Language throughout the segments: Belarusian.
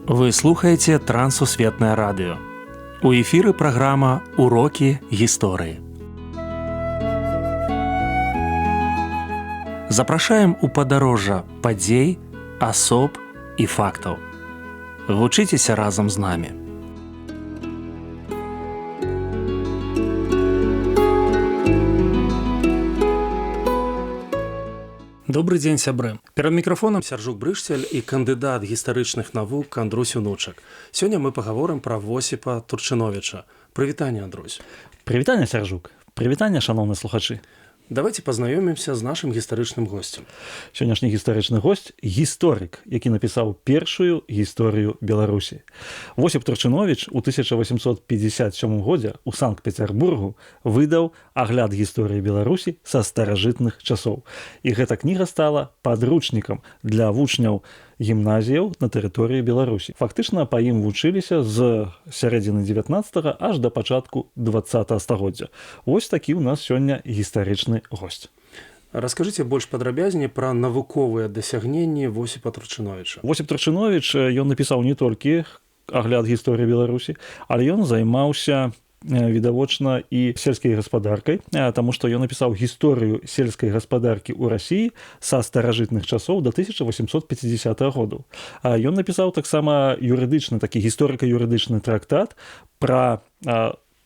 Вы слухаеце Транссусветнае радыё. У эфіры праграма «Урокі гісторыі». Запрашаем у падарожжа падзей, асоб і фактаў. Вучыцеся разам з намі. Добры дзень, сябры. Перад мікрафонам Сяржук Брышцель і кандыдат гістарычных навук Андрусь Унучак. Сёння мы пагаворым пра Восіпа Турчыновіча. Прывітанне, Андрусь. Прывітанне, Сяржук. Прывітанне, шаноўныя слухачы. Давайте пазнаёмімся з нашым гістарычным госцем. Сённяшні гістарычны госць гісторык, які напісаў першую гісторыю Беларусі. Восіп Турчыновіч у 1857 годзе ў Санкт-Петербургу выдаў агляд гісторыі Беларусі са старажытных часоў. І гэта кніга стала падручнікам для вучняў гімназіяў на тэрыторыі Беларусі. Фактычна па ім вучыліся з сярэдзіны 19 аж да пачатку 20 стагоддзя. Вось такі ў нас сёння гістарычны гость. Раскажыце больш падрабязней пра навуковыя дасягненні Восіпа Турчыновіча. Восіп Турчыновіч, ён напісаў не толькі агляд гісторыі Беларусі, але ён займаўся відавочна і сельскай гаспадаркай, таму што ён напісаў гісторыю сельскай гаспадаркі ў Расіі са старажытных часоў до 1850 году. Ён напісаў таксама юрыдычны такі гісторыка-юрыдычны трактат пра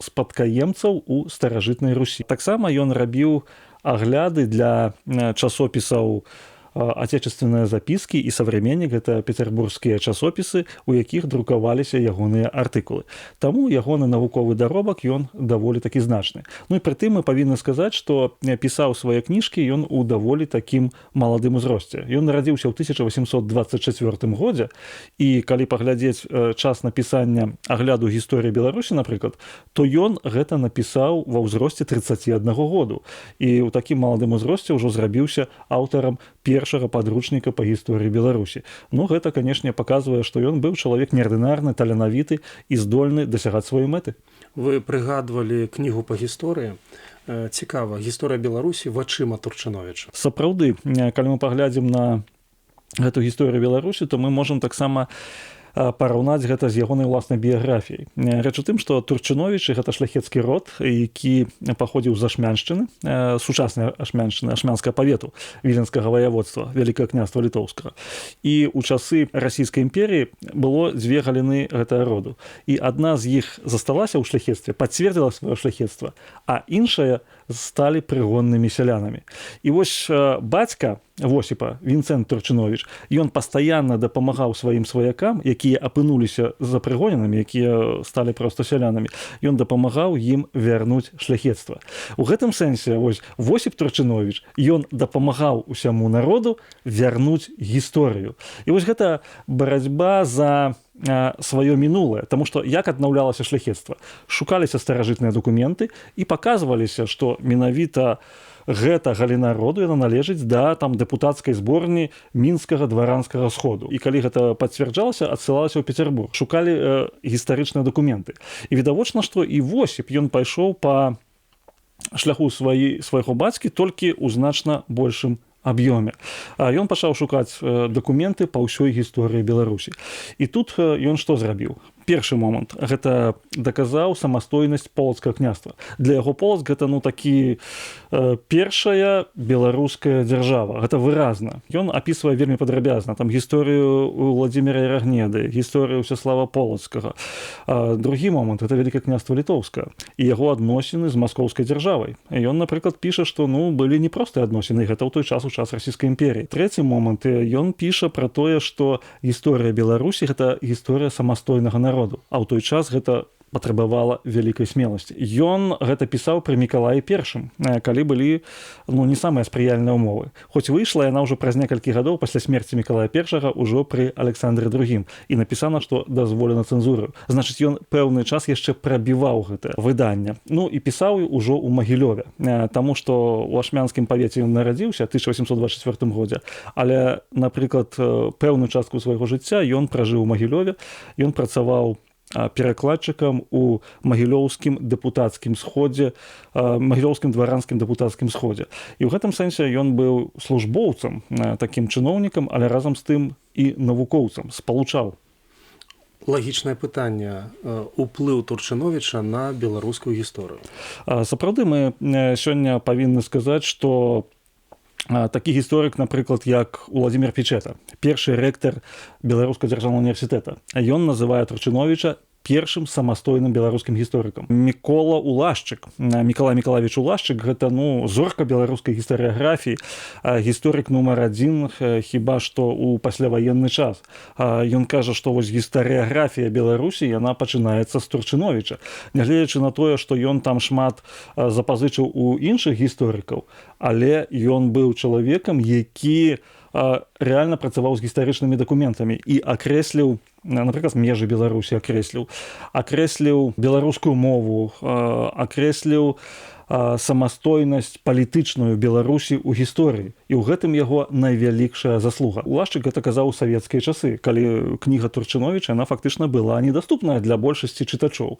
спадкаемцаў у старажытнай Русі. Таксама ён рабіў агляды для часопісаў «Отечественные записки» і «Современник», гэта петербургскія часопісы, у якіх друкаваліся ягоныя артыкулы. Таму ягоны навуковы даробак ён даволі такі значны. Ну і прытым мы павінны сказаць, што пісаў свае кніжкі ён у даволі такім маладым узросце. Ён нарадзіўся ў 1824 годзе, і калі паглядзець час напісання агляду гісторыі Беларусі, напрыклад, то ён гэта напісаў ва ўзросце 31 году. І ў такім маладым узросце ўжо зрабіўся аўтарам першага падручніка па гісторыі Беларусі. Ну гэта, канешне, паказвае, што ён быў чалавек неардынарны, таленавіты і здольны дасягаць свае мэты. Вы прыгадвалі кнігу па гісторыі. Цікава, гісторыя Беларусі вачыма Турчыновіча. Сапраўды, калі мы паглядзім на гэту гісторыю Беларусі, то мы можам таксама параўнаць гэта з ягонай уласнай біяграфіяй. Рэч у тым, што Турчыновічы гэта шляхецкі род, які паходзіў з Ашмяншчыны, сучаснай Ашмяншчыны, Ашмянскага павету Віленскага ваяводства Вялікага княства Літоўскага. І ў часы Расійскай імперіі было дзве галіны гэтага роду. І адна з іх засталася ў шляхецтве, пацвердзіла сваё шляхецтва, а іншая сталі прыгоннымі сялянамі. І вось бацька Восіпа, Вінцэнт Турчыновіч, ён пастаянна дапамагаў сваім сваякам, якія апынуліся запрыгоненымі, якія сталі проста сялянамі. Ён дапамагаў ім вярнуць шляхецтва. У гэтым сэнсе вось Восіп Турчыновіч, ён дапамагаў усяму народу вярнуць гісторыю. І вось гэта барацьба за сваё мінулае, таму што як аднаўлялася шляхецтва? Шукаліся старажытныя дакументы і паказваліся, што менавіта гэта галіна роду яна належыць да там дэпутацкай зборні мінскага дваранскага сходу. І калі гэта пацвярджалася, адсылалася ў Петербург, шукалі гістарычныя дакументы. І відавочна, што і Восіп ён пайшоў па шляху свайго бацькі, толькі ў значна большым аб'ёме. Ён пачаў шукаць дакументы па ўсёй гісторыі Беларусі. І тут ён што зрабіў? Першы момант гэта даказаў самастойнасць Полацкага княства. Для яго Полацк гэта такі першая беларуская дзяржава. Гэта выразна. Ён апісвае вельмі падрабязна там гісторыю Владзіміра Ярагнеды, гісторыю Усяслава Полацкага. Другі момант гэта Вялікае княства Літоўскае і яго адносіны з маскоўскай дзяржавай. Ён, напрыклад, піша, што былі непростыя адносіны, гэта ў той час, у час Расійскай імперіі. Трэці момант, ён піша пра тое, што гісторыя Беларусі гэта гісторыя самастойнага народу. А ў той час гэта патрабавала вялікай смеласці. Ён гэта пісаў пры Мікалаі Першым, калі былі не самыя спрыяльныя ўмовы. Хоць выйшла яна ўжо праз некалькі гадоў пасля смерці Мікалая Першага, ўжо пры Александры Другім. І напісана, што дазволена цэнзуру. Значыць, ён пэўны час яшчэ прабіваў гэта выданне. Ну і пісаў ужо ў Магілёве, таму што ў Ашмянскім павеце ён нарадзіўся 1824 годзе, але, напрыклад, пэўную частку свайго жыцця ён пражыў у Магілёве, ён працаваў перакладчыкам у магілёўскім дэпутацкім сходзе, магілёўскім дваранскім дэпутацкім сходзе. І ў гэтым сэнсе ён быў службоўцам, такім чыноўнікам, але разам з тым і навукоўцам, спалучаў. Лагічнае пытанне: уплыў Турчыновіча на беларускую гісторыю. Сапраўды, мы сёння павінны сказаць, што такі гісторык, напрыклад, як Уладзімир Пічэта, першы рэктар Беларускага дзяржаўнага універсітэта, ён называе Турчыновіча першым самастойным беларускім гісторыкам. Мікола Улашчык, Мікалай Мікалаевіч Улашчык, гэта, ну, зорка беларускай гістарыяграфіі, гісторык нумар адзін хіба што ў пасляваенны час. Ён кажа, што вось гістарыяграфія Беларусі, яна пачынаецца з Турчыновіча. Нягледзячы на тое, што ён там шмат запазычыў у іншых гісторыкаў, але ён быў чалавекам, які рэальна працаваў з гістарычнымі дакументамі і акрэсліў, напрыклад, межы Беларусі, акрэсліў беларускую мову, акрэсліў самастойнасць палітычную Беларусі ў гісторыі. І ў гэтым яго найвялікшая заслуга. Улашчык гэта казаў у савецкія часы, калі кніга Турчыновіча, она фактычна была недаступная для большасці чытачоў.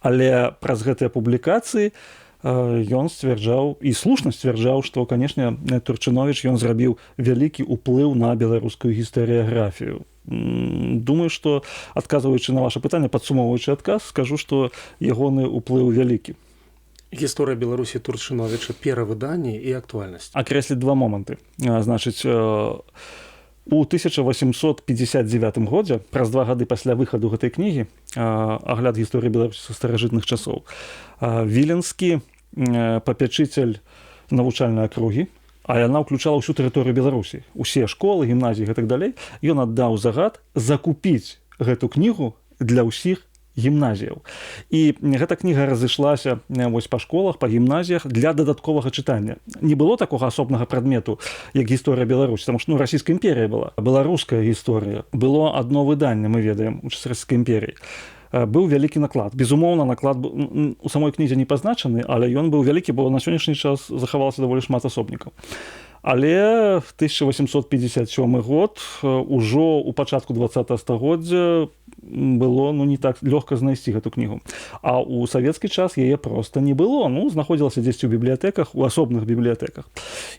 Але праз гэтыя публікацыі ён сцвярджаў, і слушна сцвярджаў, што, канешне, Турчыновіч, ён зрабіў вялікі ўплыў на беларускую гістарыяграфію. Думаю, што, адказваючы на ваше пытанне, падсумоўваючы адказ, скажу, што ягоны ўплыў вялікі. Гісторыя Беларусі Турчыновіча: перавыданні і актуальнасць. Акрэсліць два моманты. Значыць, у 1859 годзе, праз 2 гады пасля выхаду гэтай кнігі «Агляд гісторыі Беларусі са старажытных часоў», віленскі папячыцель навучальнай акругі, а яна ўключала ўсю тэрыторыю Беларусі, усе школы, гімназіі, гэтак далей, ён аддаў загад закупіць гэту кнігу для ўсіх гімназіяў. І гэта кніга разышлася вось па школах, па гімназіях для дадатковага чытання. Не было такога асобнага прадмету, як гісторыя Беларусі, потому что, ну, Расійская імперія была, беларуская гісторыя. Было одно выданне, мы ведаем, у час Расійскай імперіі быў вялікі наклад. Безумоўна, наклад у самой кнізе не пазначаны, але ён быў вялікі, бо на сённяшні час захавалася даволі шмат асобнікаў. Але 1857 год, ужо у пачатку 20 стагоддзя, было, ну, не так лёгка знайсці гэту кнігу. А у савецкі час яе просто не было, ну, знаходзілася дзесьці ў бібліятэках, у асобных бібліятэках.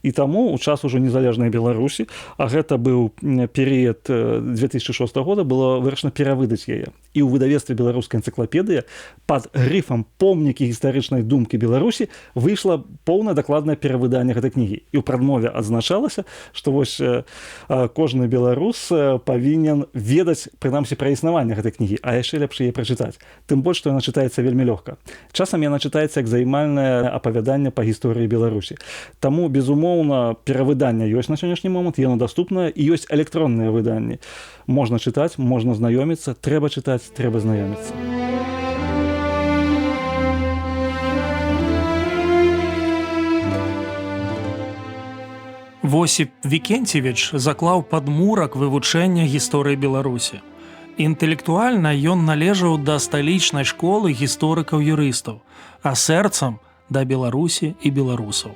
І таму у час ужо незалежнай Беларусі, а гэта быў перыяд 2006 года, было вырашана перавыдаць яе. І ў выдавецтве «Беларуская энцыклапедыя» пад грыфам «Помнікі гістарычнай думкі Беларусі» выйшла поўна дакладнае перавыданне гэтай кнігі. І ў прадмове адзначалася, што вось кожны беларус павінен ведаць прынамсі пра існаванне гэтай кнігі, а яшчэ лепш яе прачытаць. Тым больш, што яна чытаецца вельмі лёгка. Часам яна чытаецца як займальнае апавяданне па гісторыі Беларусі. Таму, безумоўна, перавыданне ёсць на сённяшні момант, яно даступнае, і ёсць электронныя выданні. Можна чытаць, можна знаёміцца, трэба чытаць, трэба знаёміцца. Восіп Вікенцевіч заклаў падмурак вывучэння гісторыі Беларусі. Інтэлектуальна ён належаў да сталічнай школы гісторыкаў-юрыстаў, а сэрцам да Беларусі і беларусаў.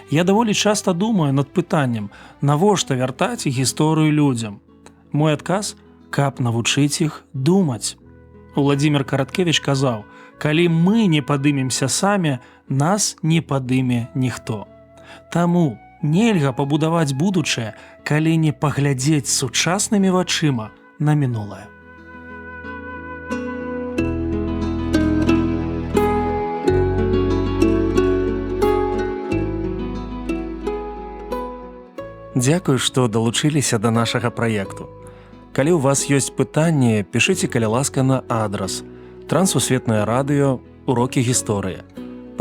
Я даволі часта думаю над пытаннем, навошта вяртаць гісторыю людзям. Мой адказ: каб навучыць іх думаць. Уладзімир Караткевіч казаў: калі мы не падымемся самі, нас не падыме ніхто. Таму нельга пабудаваць будучае, калі не паглядзець сучаснымі вачыма на мінулае. Дзякуй, што далучыліся да нашага праекту. Калі ў вас ёсць пытанні, пішыце, калі ласка, на адрас: Трансусветнае радыё, «Урокі гісторыі».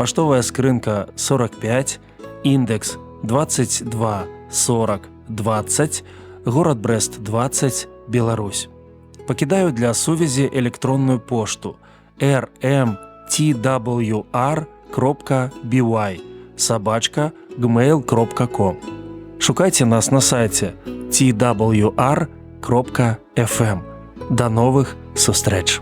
Паштовая скрынка 45, індекс 22 40 20, горад Брэст 20, Беларусь. Пакідаю для сувязі электронную пошту rmtwr.by@gmail.com. Шукайце нас на сайце twr.fm. Да новых сустрэч!